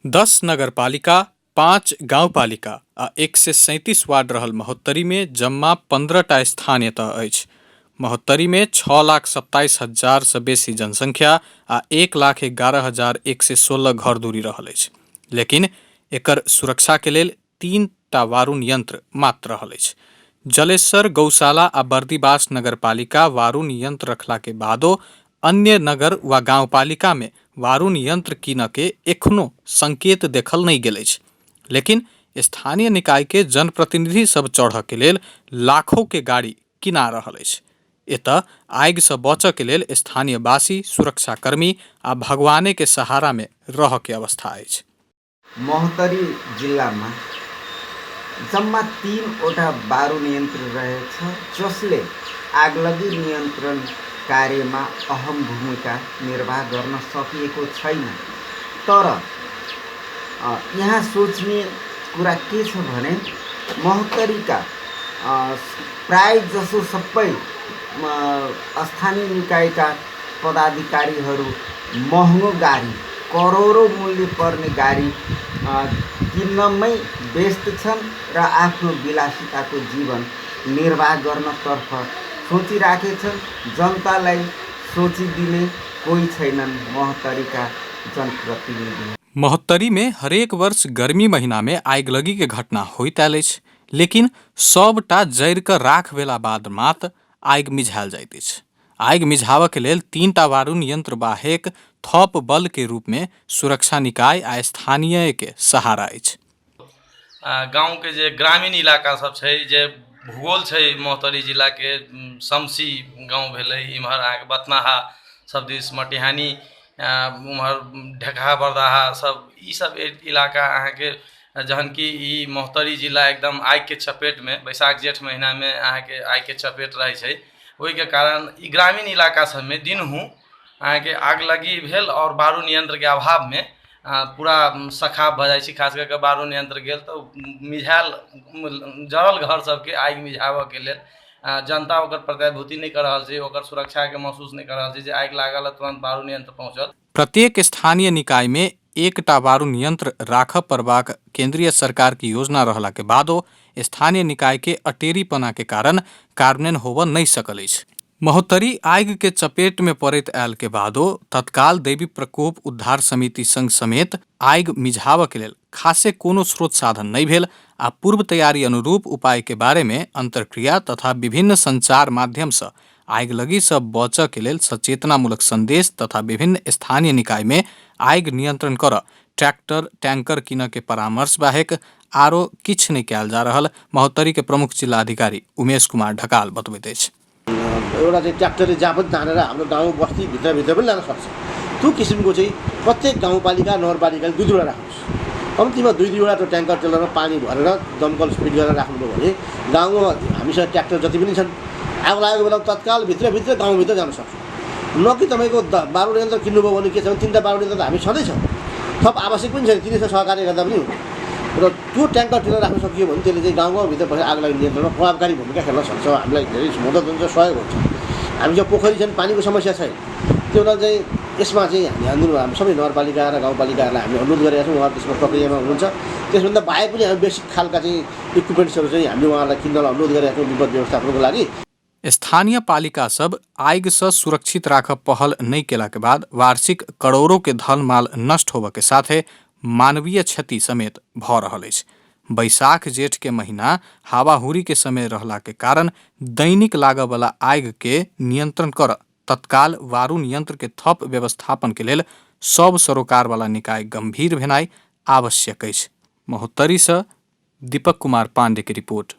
10 नगरपालिका, 5 गाउँपालिका आ 137 वार्ड रहल महोत्तरीमे जम्मा 15 टा स्थानीय तह अछि। महोत्तरीमे 6,27,000 सँ बेसी जनसंख्या आ 1,11,116 घरधुरी रहल अछि। लेकिन एकर सुरक्षाके लेल 3 टा वारुण यंत्र मात्र रहल अछि। जलेश्वर, गौशाला आ बर्दिवास नगरपालिका वारुण यंत्र रखला के बादो अन्य नगर वा गाउँपालिका में वारुण यंत्र कीनऽ के एखनो संकेत देखल नहि गेल अछि। लेकिन स्थानीय निकाय के जनप्रतिनिधि सब चढ़ऽ के लेल लाखों के गाड़ी किना रहल अछि। एतऽ आगि सँ बचऽ के लेल स्थानीयवासी, सुरक्षाकर्मी आ भगवाने के सहारा में रहऽ के अवस्था अछि। महोत्तरी जिल्लामा जम्मा 3वटा बारुण यन्त्र रहेछ, जसले आगलगी नियन्त्रण कार्यमा अहम भूमिका निर्वाह गर्न सकिएको छैन। तर यहाँ सोच्ने कुरा के छ भने महोत्तरीका प्राय जसो सबै स्थानीय निकायका पदाधिकारीहरू महँगो गाडी, करोडौँ मूल्य पर्ने गाडी किन्नमै व्यस्त छन् र आफ्नो विलासिताको जीवन निर्वाह गर्नतर्फ सोचिराखेछन्। जनतालाई सोचिदिने कोही छैनन् महोत्तरीका जनप्रतिनिधि। महोत्तरीमे हरेक वर्ष गर्मी महिनामे आगिलगीके घटना होइत आयल अछि, लेकिन सबटा जरि कऽ राख भेला बाद मात्र आगि मिझायल जाइत अछि। आगि मिझाबऽ के लेल 3 टा वारुण यंत्र बाहेक थप बल के रूप मे सुरक्षा निकाय आ स्थानीय के सहारा अछि। गाँवके जे ग्रामीण इलाका सब छै, जे भूगोल छै महोत्तरी जिलाके, समसी गाँव भेलै, इम्हर अहाँके बथनाहा सब दिस, मटिहानी, उम्हर ढेकहा बरदाहा सब, ई सब इलाका अहाँके, जहन कि ई महोत्तरी जिला एकदम आगिके चपेटमे बैसाख जेठ महिनामे अहाँके आगिके चपेट रहै छै। ओहिके कारण ई ग्रामीण इलाका सबमे दिनहुँ अहाँके आगलगी भेल आओर बारुण यन्त्रके अभावमे पूरा सखाप भऽ जाइ छै। खास कऽ कऽ बारुण यन्त्र गेल तऽ मिझायल जरल घर सबके आगि मिझाबऽके लेल जनता ओकर प्रत्याभूति नहि कऽ रहल छै, ओकर सुरक्षाके महसूस नहि कऽ रहल छै जे आगि लागल तुरन्त बारुण यन्त्र पहुँचल। प्रत्येक स्थानीय निकायमे एकटा वारुण यंत्र राखय पड़बाक केंद्रीय सरकार के योजना रहला के बादो स्थानीय निकाय के अटेरीपना के कारण कार्यान्वयन होबय नहि सकल अछि। महोत्तरी आगि के चपेट मे पड़ैत आयल के बादो तत्काल दैवी प्रकोप उद्धार समिति संघ समेत आगि मिझाबय के लेल खासे कोनो स्रोत साधन नहि भेल आ पूर्व तैयारी अनुरूप उपाय के बारे मे अंतर्क्रिया तथा विभिन्न संचार माध्यम स आगिलगी सँ बचऽ के लेल सचेतनामूलक संदेश तथा विभिन्न स्थानीय निकाय मे आगि नियंत्रण करऽ ट्रैक्टर, टैंकर कीनऽ के परामर्श बाहेक आरो किछु नहि कयल जा रहल महोत्तरी के प्रमुख जिला अधिकारी उमेश कुमार ढकाल बतबैत अछि। एउटा चाहिँ ट्र्याक्टरले जहाँ पनि तानेर हाम्रो गाउँ बस्ती भित्रभित्र पनि लान सक्छ। त्यो किसिमको चाहिँ प्रत्येक गाउँपालिका नगरपालिकाले दुई दुईवटा राख्नुहोस्, कम्तीमा दुई दुईवटा त्यो ट्याङ्कर टेलरमा पानी भरेर दमकल फिट गरेर राख्नुभयो भने गाउँमा हामीसँग ट्र्याक्टर जति पनि छन् आगो लागेको बेलामा तत्काल भित्रभित्र गाउँभित्र जान सक्छ। न कि तपाईँको बारुण यन्त्र किन्नुभयो भने के छ भने 3टा बारुण यन्त्र त हामी छँदैछ, थप आवश्यक पनि छैन, तिनीसँग सहकार्य गर्दा पनि हुन्छ। र त्यो ट्याङ्कर टेलर राख्न सकियो भने त्यसले चाहिँ गाउँ गाउँभित्र बसेर आगो लागि नियन्त्रणमा प्रभावकारी भूमिका खेल्न सक्छ, हामीलाई धेरै मद्दत हुन्छ, सहयोग हुन्छ। हामीसँग पोखरी छन्, पानीको समस्या छैन। त्यो हुनाले चाहिँ यसमा चाहिँ हामी ध्यान दिनु, हामी सबै नगरपालिका र गाउँपालिकाहरूलाई हामीले अनुरोध गरेका छौँ, उहाँहरू त्यसमा प्रक्रियामा हुनुहुन्छ। त्यसभन्दा बाहेक पनि हामी बेसिक खालका चाहिँ इक्विपमेन्ट्सहरू चाहिँ हामीले उहाँहरूलाई किन्नलाई अनुरोध गरेका छौँ विपद व्यवस्थापनको लागि। स्थानीय पालिका सब आगि सँ सुरक्षित राखऽ पहल नहि केला के बाद वार्षिक करोड़ों के धन माल नष्ट होबय के साथे मानवीय क्षति समेत भऽ रहल अछि। बैसाख जेठ के महीना हावाहुरी के समय रहला के कारण दैनिक लागऽ बला आगि के नियंत्रण करऽ तत्काल वारुण यंत्र के थप व्यवस्थापन के लेल सब सरोकार वाला निकाय गंभीर भेनाइ आवश्यक अछि। महोत्तरी सँ दीपक कुमार पांडे के रिपोर्ट।